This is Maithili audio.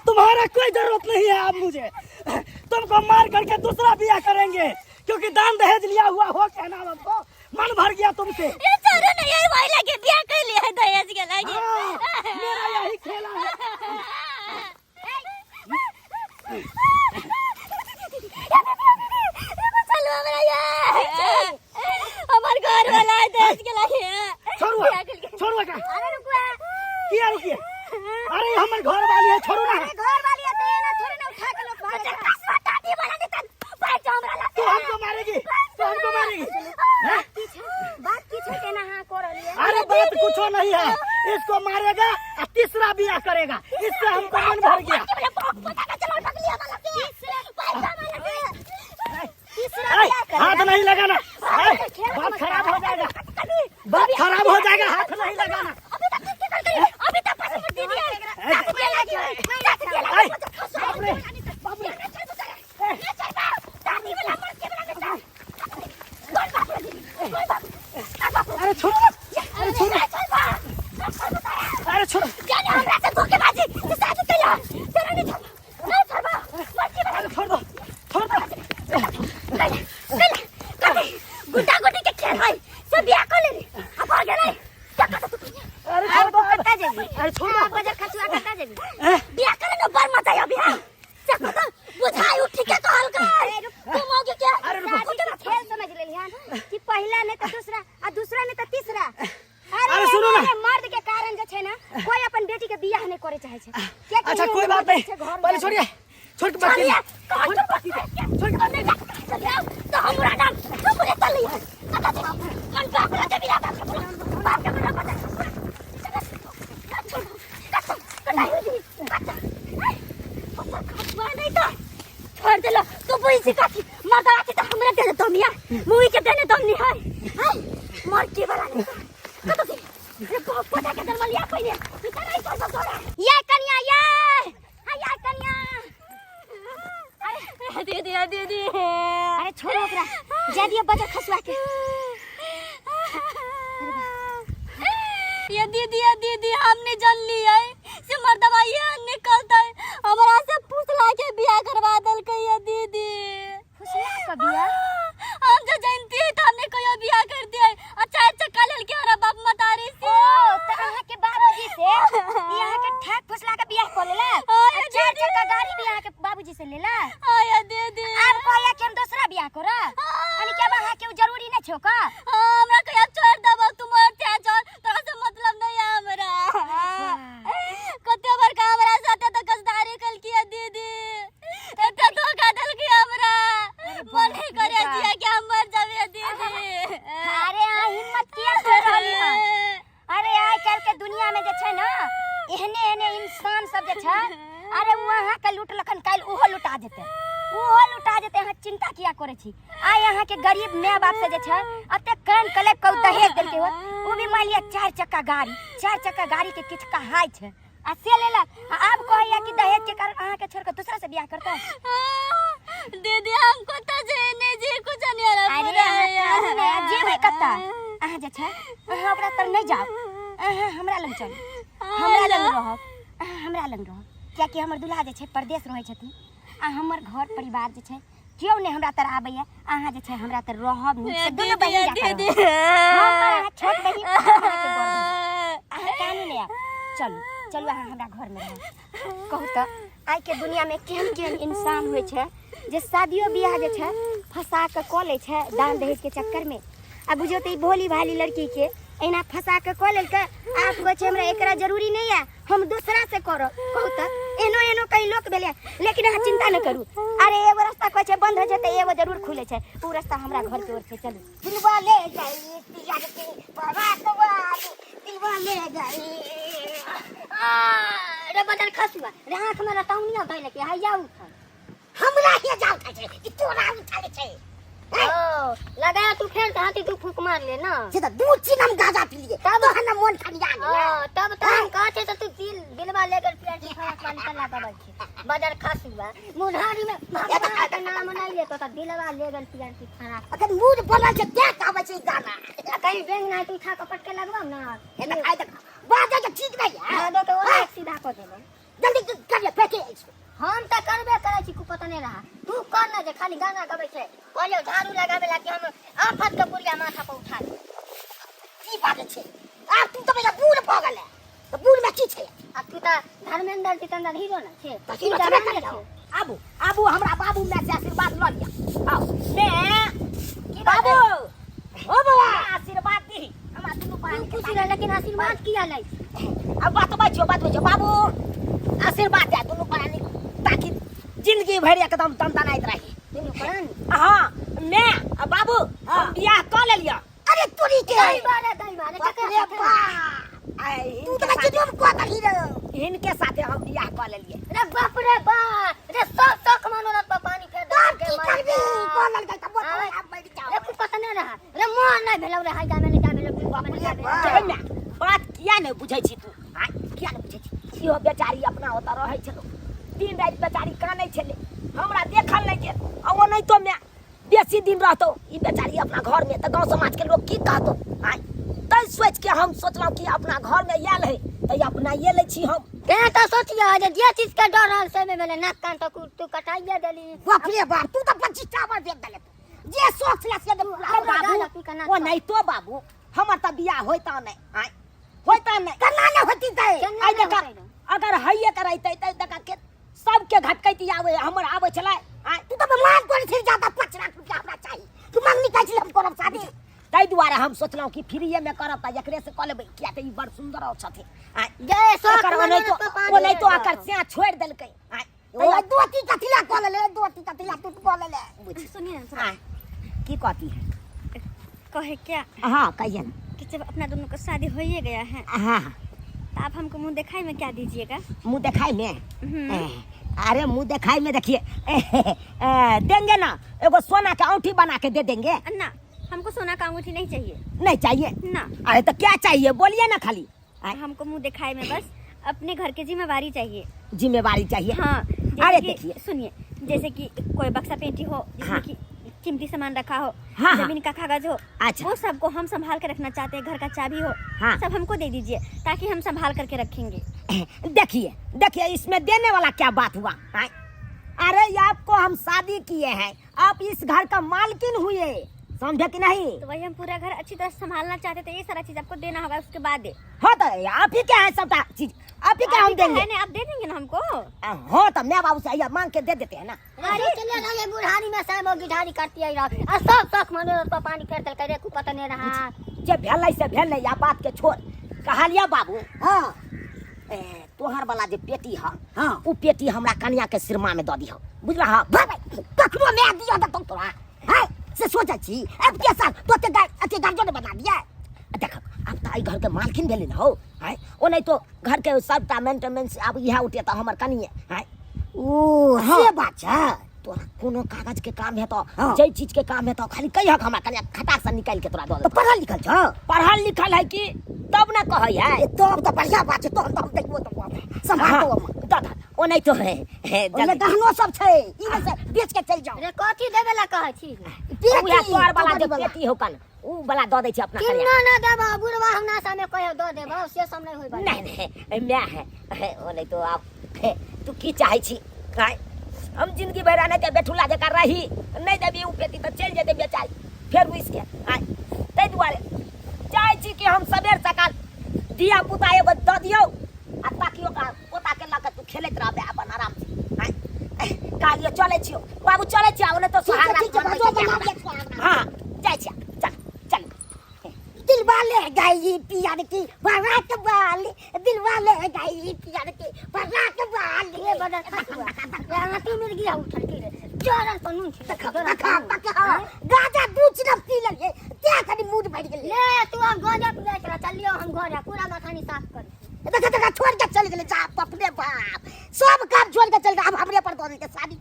तुम्हारा कोई जरूरत नहीं है अब मुझे। तुमको मार करके दूसरा बियाह करेंगे, क्योंकि दान दहेज लिया हुआ हो कहना हमको मन भर गया तुमसे। ये छोड़ो ना, यही महिला के बियाह कर लिया है दहेज के लागे। हाँ, मेरा यही खेला है। चलो हमरा ये हमर घर वाला है दहेज के लागे। छोड़ू छोड़ू का। अरे रुकुआ। किया रुकिए? अरे ये हमर घर वाली है, छोड़ू ना। अरे घर वाली है तो एना थोड़े ना उठा के लोग भागे छै। दादी वाला ने तन बैठ जाओ हमरा तू हमको मारेगी, तू हमको मारेगी, हैं? की छै बात, की छै तेना अहाँ कऽ रहलियै? अरे बात कुछो नहीं है, इसको मारेगा और तीसरा बियाह करेगा, इससे हमको मन भर गया। तीसरा ऐ, बियाह करेगा? हाथ नहीं लगाना। ऐ, खेल बात मत खराब हो जाएगा, बात खराब हो जाएगा, हाथ नहीं लगाना। ऐ, बाप रे बाप रे, ऐ, अरे छोड़ो, अरे छोड़ो, अरे छोड़ो। अरे छोड़ दो, छोड़ दो। गुड्डा गुड्डी के खेल है, सब बियाह कर लेली अब आ गेलै। अरे छोड़ दो। कत्ता जेबी? अरे छोड़ दो। बजर खचुआ कत्ता जेबी? ऐ, बियाह करे न बर मत आयो बियाह से तो बुझाई उठी के कहल कर तुम होगे क्या? अरे रुको। शादी के खेल समझ लेली हन कि पहिला नहीं तो दूसरा आ दूसरा नहीं तो तीसरा। अरे सुनो ना। अरे मर्द के कारण जे छै ना, कोई अपन बेटी के बियाह नहीं करे चाहे छै। कियाकि अच्छा एहन कोई बात मर्द नहीं, छै, घर पहले उजाड़े। छोड़िए, छोड़ के बात छोड़िए। कीजिए। कौन तुम नहीं तो हमरा नाम तुम बोले चल रही है कौन बाप रे बियाह बाप के बाप के बोला बता नहीं तो छोड़ देलो तू बुझ छी कथी मर्द आती तो हमरा दे दो मिया मुई के देने दम नहीं है हाय मर के वाला नहीं कत छी रे बाप पता के दरमलिया पहिले तू त नहीं छोड़ तोरा। ये कन्या, ये हाय ये कन्या। अरे दीदी दीदी। अरे छोड़ो ओकरा, जा दियो बजर खसुआ के। ये दीदी, ये दीदी, हमने जान लिया है से मर्दवा ये निकलता है, हमरा से फुसला के बियाह करवा देलकै ये दीदी। फुसला के बियाह? हम जो जानती है तो हमने कोई बियाह कर दिया है। अच्छा अच्छा कल के हमारा बाप मतारी से। ओ तो अहाँ के बाबूजी से ई अहाँ के ठाक फुसला के बियाह कर लेलक? हाँ, आ चार चक्का गाड़ी भी अहाँ के बाबूजी से लेलक? हाँ ये दीदी। आब कहैया कि हम दोसरा बियाह करब, यानी कि अब अहाँ के उ जरूरी नहीं छौ का? हाँ, हमरा कहिया छोड़ देबो, तू मर जा चल, तोरा से मतलब नहीं है हमरा। कते बड़का हमरा साथे तो कसदारी कल किया दीदी, एते धोखा देलकी हमरा, मन नहीं करे जिया कि हम मर जाबे दीदी। अरे अहाँ हिम्मत किया कर रहली हन? अरे आइ काल्हि के दुनिया में जे छै ना एहने एहने इंसान सब जे छै, अरे ओ अहाँ के लूटलखन, काल्हि ओहो लुटा जेतै, ओहो लुटा जेतै। अहाँ चिंता किया करै छी? आइ अहाँ के गरीब माय बाप से जे छै एते कान कलप के उ दहेज देलकै होत, ओ भी मान लिअ चार चक्का गाड़ी, चार चक्का गाड़ी के किछु कहाइ छै आ से लेलक, आ आब कहैया कि दहेज के कारण अहाँ के छोड़ के दूसरा से बियाह करतै। दीदी हमको तो जे नहीं जी कुछ नहीं आ रहा। अरे अहाँ कानू ने, आ जेबै कतऽ? अहाँ जे छै अहाँ ओकरा तर नहि जाउ, अहाँ हमरा लग चलू, हमरा लग रहब, अहाँ हमरा लग रहब, कियाकि हमर दुल्हा जे छै परदेश रहै छथिन आ हमर घर परिवार जे छै केओ नहि हमरा तर आबैया। अहाँ जे छै हमरा तर रहब नीक से, दुनू बहिन जाकर दीदी। रहब। हमर अहाँ छोट बहिन, हम अहाँके बड़ बहिन। अहाँ कानू नहि, आब चलू चलू, अहाँ हमरा घरमे रहब। कहू तऽ आइ के दुनिया में केहन केहन इंसान होइ छै जे शादियो बियाह जे छै फंसा कऽ कऽ लै छै दान दहेज के चक्कर में। आ बुझियौ तऽ ई भोली भाली लड़की के एना फंसा कऽ कऽ लेलकै, आब कहै छै हमरा एकरा जरूरी नहीं है, हम दूसरा से करब। कहू तऽ एहनो एहनो कई लोक भेलै। लेकिन अहाँ चिंता नहि करू, अरे एगो रास्ता कहै छै बंद होइ छै तऽ एगो जरूर खुलै छै, ओ रास्ता हमरा घर के ओर छै। चलू। दिलवा ले गई पिया के बारात वाली, दिलवा ले गई। आ रे बदल खसुआ रे, आंख में रतौनिया धइल के हैया उठल। हमरा हिया जाल खाइ छै कि तोरा उठल छै? ओ लगाया तू फेर हाथी तू फूक मार ले ना। से तऽ दू चिलम गाजा पी लिए तब हमरा मोन ठनिया गेलै। ओ तब तो हम कहते तो तू दिल दिलवा लेकर पिया के फरक वाली चला दबै छी बदल खसुआ मुन्हारी में भगवान के नाम नहीं लेतो तो दिलवा लेकर पिया के फरक। अखन मूड बनल छै तें कहबै छै ई गाना। आ कहीं बैंक ना तू उठा कपट के लगवाम ना। हे तऽ आइ तक बाजै के ठीक नहीं है। हाँ, तो ओना सीधा कऽ देबै। जल्दी कर ले, फेंके। पता नहीं रहा तू कर ना जे खाली गाना गबै छै कहलियौ झाड़ू लगाबे ला कि हम आफत के पुरिया माथा पर उठा ली की बात छै आब तू तऽ भैया बूढ़ भऽ गेलै तऽ बूढ़ में की छै आ तू तऽ धर्मेंद्र जितेंद्र हीरो ने छै तऽ तू हीरो तऽ छेबे रामे करियौ। छै आबू आबू हमरा बाबू माय से आशीर्वाद लऽ लिअ आउ मैं की बात बाबू है? ओ बौआ आशीर्वाद दी हमरा दुनू तू प्राणी के खुशी रह लेकिन आशीर्वाद किया लै छी अब बतबै छियौ बतबै छियौ बाबू आशीर्वाद दे दुनू प्राणी ताकि जिंदगी भरि एकदम दनदनाइत रही दुनू प्राणी हाँ मैं आ बाबू हम बियाह कऽ लेलियै अरे तोरी के दही बारे दही बारे बाप रे बाप आइ तू हिनके तऽ साथे चिड़िया को दही रे हिनके साथे हम बियाह कऽ लेलियै रे बाप रे बाप रे सब शौक मनोरथ पर पानी फेर तब देलकै की मर करबी जा। कऽ लेलकै तऽ बोतल आँय। आब मरि जाओ रे कुछ पता नहीं रहा रे मोन नहीं भेलौ रे हाय जामे नहीं जामे रे बाप रे बाप गे माय, बात किया नहि बुझै छी तू आँय किया नहि बुझै छी इहो बेचारी अपना ओतऽ रहै छलो दिन राति बेचारी कानै छलै हमरा देखल नहि गेल आ ओनाहितो माय बेसी दिन रहतौ ई बेचारी अपना घर में तऽ गाँव समाज के लोग की कहतौ आँय तै सोचि के हम सोचलहुँ कि अपना घर में आयल है तऽ अपनाइए लै छी हम तें तऽ सोचियो जे जे चीज के डर रहल से में भेलै नाक कान तऽ तू कटाइए देली बाप रे बाप तू तऽ 25 टावर बेच देले तू जे शौक छलै से पूरा हमरा बाबू दादा तू केना ओ नहीं तो बाबू हमर तऽ बियाह होइता नहि आँय होइता नहि केना नहि होती तै आइ देखा अगर हइए के रहितै तऽ देखा के सबके घटकैती आबै हमर आबै छलै आँय तू तऽ मांग करै छली ज्यादा 5 लाख रुपया हमरा चाही तू मांगनी कहै छली हम करब शादी ताहि दुआरे हम सोचलहुँ कि फ्रीए में करब तऽ एकरे से कऽ लेबै किया तऽ ई बड़ सुन्दर और छथिन आँय जे शौक एकर ओनाहितो मनोरथ पर पानी ओनाहितो फेर एकर सैं छोड़ि देलकै आँय ओ दोती कथिला कऽ लेले दोती कथिला तू कऽ लेले सुनिए ना थोड़ा आँय की कहती है कहे क्या हाँ कहिए ना कि जब अपना दोनों का शादी हो ही गया है हाँ तो आप हमको मुंह दिखाई में क्या दीजिएगा मुंह देखाई में हम्म। अरे मुंह देखाई में देखिए देंगे ना एगो सोना के औंठी बना के दे देंगे ना हमको सोना का अंगूठी नहीं चाहिए नहीं चाहिए ना अरे तो क्या चाहिए बोलिए ना खाली आय, हमको मुंह दिखाई में बस अपने घर की जिम्मेवारी चाहिए जिम्मेवारी चाहिए हाँ जैसे अरे कि- देखिए सुनिए जैसे कि कोई बक्सा पेटी हो जिसमें हाँ। कि कीमती सामान रखा हो हाँ, हाँ। जमीन का कागज हो अच्छा। वो सबको हम संभाल के रखना चाहते हैं घर का चाबी हो हाँ। सब हमको दे दीजिए ताकि हम संभाल करके रखेंगे देखिए देखिए इसमें देने वाला क्या बात हुआ आय? अरे ये आपको हम शादी किए हैं आप इस घर का मालकिन हुए समझे कि नहीं तो वही हम पूरा घर अच्छी तरह संभालना चाहते थे ये सारा चीज आपको देना होगा उसके बाद हाँ तो आप ही क्या है सबका चीज आप ही क्या आप हम ही तो देंगे है ना आप दे देंगे ना हमको हाँ तो मैं बाबू से आइए मांग के दे देते हैं ना अरे चले रहे बुढ़ारी में सब गिढ़ारी करती आई रहा आ सब शौक मनोरथ पर पानी फेर देलकै रे पता नहीं रहा जे भेलै से भेलै या बात के छोड़ कहलिया बाबू हाँ ए, तोहर वाला जे पेटी है हाँ। उ पेटी हमरा कनिया के सिरमा में दऽ दिह बुझला हाँ भाई कखनो मैं दियो देतौ तोरा है से सोचै छी अब के साल तो ते अते गार्जियन बना दिया देख आब तऽ एहि घरके मालकिन भेलै ने हौ आँय ओ नहि तो घरके सबटा मेंटेनेंस आब इएह उठेतौ हमर कनिए आँय ओ हाँ। से बात छै तोरा कोनो कागज के काम हेतौ हाँ। जाहि चीज के काम हेतौ खाली कहियक हमरा कनिया खटाक से निकालि के तोरा दऽ तो देतौ पढ़ल लिखल छौ पढ़ल लिखल है कि तब ने कहै है ए, तब तऽ बढ़िया बात छै तहन तऽ हम देखबो तऽ सम्हार हाँ, दो हम दऽ दऽ ओ नहि तो है, है ओहिमे जल्दी। गहनो सब छै ई ने से बेच के चलि जाओ रे कथी देबे ला कहै छी उएह तोहर वाला जे वाला। पेटी हौ कन उ वाला दऽ दै छै अपना कनिया किन्ना ना देबो बुढ़वा हमरा सामने कहियो दऽ देबो से सब नहीं होय बात नहीं नहीं मैं है ओ नहीं तो आप हे, तू की चाहे छी काय हम जिंदगी भर आने के बेठुला जका रही नहीं देबी उ पेटी तो चलि जेतै बेचारी फेर रुसि के आय ताहि दुआरे चाहै छी कि हम सबेर सकाल धिया पुता एगो दऽ दियौ आ ताकि ओकरा पोता के लऽ के तू खेलैत रहबे अपन आराम से आय कहलियो चलै छियौ बाबू चलै छियौ नहि तो ठीक सोहाग छै, ठीक छै, रात बाजो मनबै बना छी। लिअ सोहाग रात। हाँ जाइ छियै चल चल दिल वाले गई पियर की बारात वाली दिल वाले गई पियर की बारात वाली ये बदल खसुआ रे आंटी मिल गया उठल की रे जरल पर नून छिड़क देखा जरल देखा पर नून। देखा गाजा दू चिलम पी लेलिए ते कनी मूड भरि गेलै ले तू अब गांजा पिए चला चलियो हम घर आ पूरा मखानी साफ कर देखा देखा छोड़ के चल गेलै जा बाप रे बाप सब काम छोड़ के चल गेलै अब हमरे पर दऽ देलकै शादी